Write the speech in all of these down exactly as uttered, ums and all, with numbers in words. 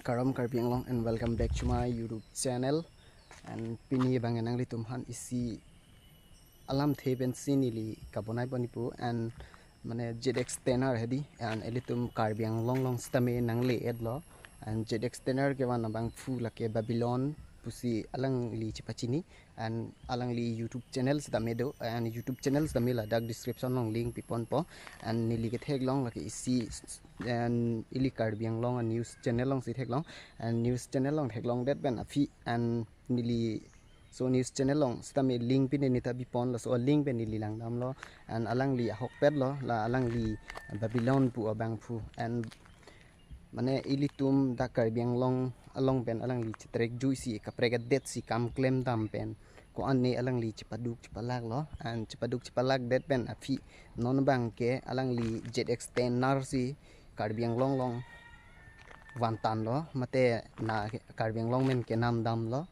Karam Karbi Anglong and welcome back to my YouTube channel. And pini abang nanglitum aphan isi alamthe pensi neli kabonai pon ipu and mane Z X ten R hedi and ilitum Karbi Anglong along sitame nangle-etlo and Z X ten R kevan abangphu lake Babylon pusi alangli chepachini and alangli YouTube channel sitame do and YouTube channel sitame ladak description along link piponpo and neli ketheklong lake isi and ili Karbi Anglong a news channel alongsi theklong and news channel along theklongdet pen aphi and neli so news channel along sitame link pine neta bipon laso link pen neli langdamlo and alangli ahokpetlo la alangli Babylon pu abangphu and mane ilitum dak Karbi Anglong along pen alangli chitrekjuisi kaprek adetsi kam klemdam pen ko-an ne alangli chepaduk chepalaklo and chepaduk chepalakdet pen aphi non abangke alangli Z X ten R si Karbi Anglong along vantanlo mate na Karbi Anglong pen kenamdamlo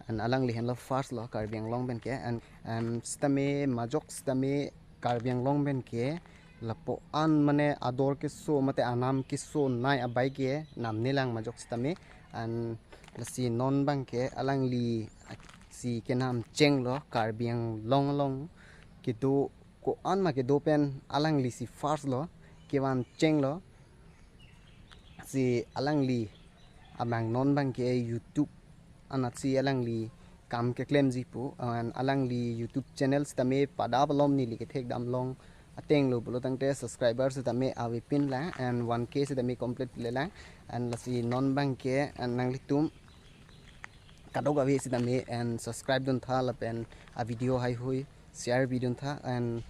and alangli henlo first lo Karbi Anglong pen ke and um, sitame majok sitame Karbi Anglong pen ke lapu-an mane ador keso mate anam kesonei abai ke namnelang majok sitame and lasi non abangke alangli si kenam chenglo Karbi Anglong along kedo ko-an ma kedo pen alangli si first lo kevan chenglo si alangli abang non abangke YouTube anatsi alangli kam keklemji pu and alangli YouTube channel sitame pada alom neli kethekdamlong atenglo pulo tangte subscriber sitame avepinlang and one K sitame complete lelang and lasi non abangke and nanglitum kadokave sitame and subscribe duntha lapen a video haihui share bi duntha and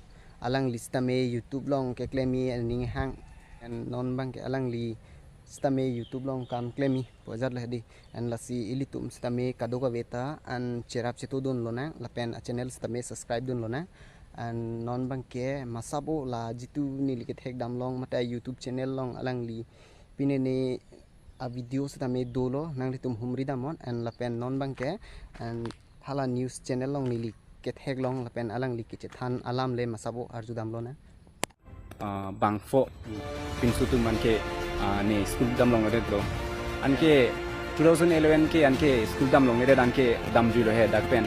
alangli sitame YouTube along keklemi aning hang and non abangke alangli sitame YouTube along kam klemi pu ajat le hedi and lasi ilitum sitame kadokave ta and cherap chetudunlonang lapen a channel sitame subscribe dunlonang and non abangke masabo la jitu neli kethekdamlong mate YouTube channel along alangli pine ne a video sitame dolo nanglitum humridamnon and lapen non abangke and hala news channel along neli ketheklong lapen alangli kechethan alam le masabo arjudamlonang. Ah, bangpho pinso atum anke ah, ne school damlongledetlo. Anke two thousand eleven ke anke school damlongledet anke damjuilo he dak pen.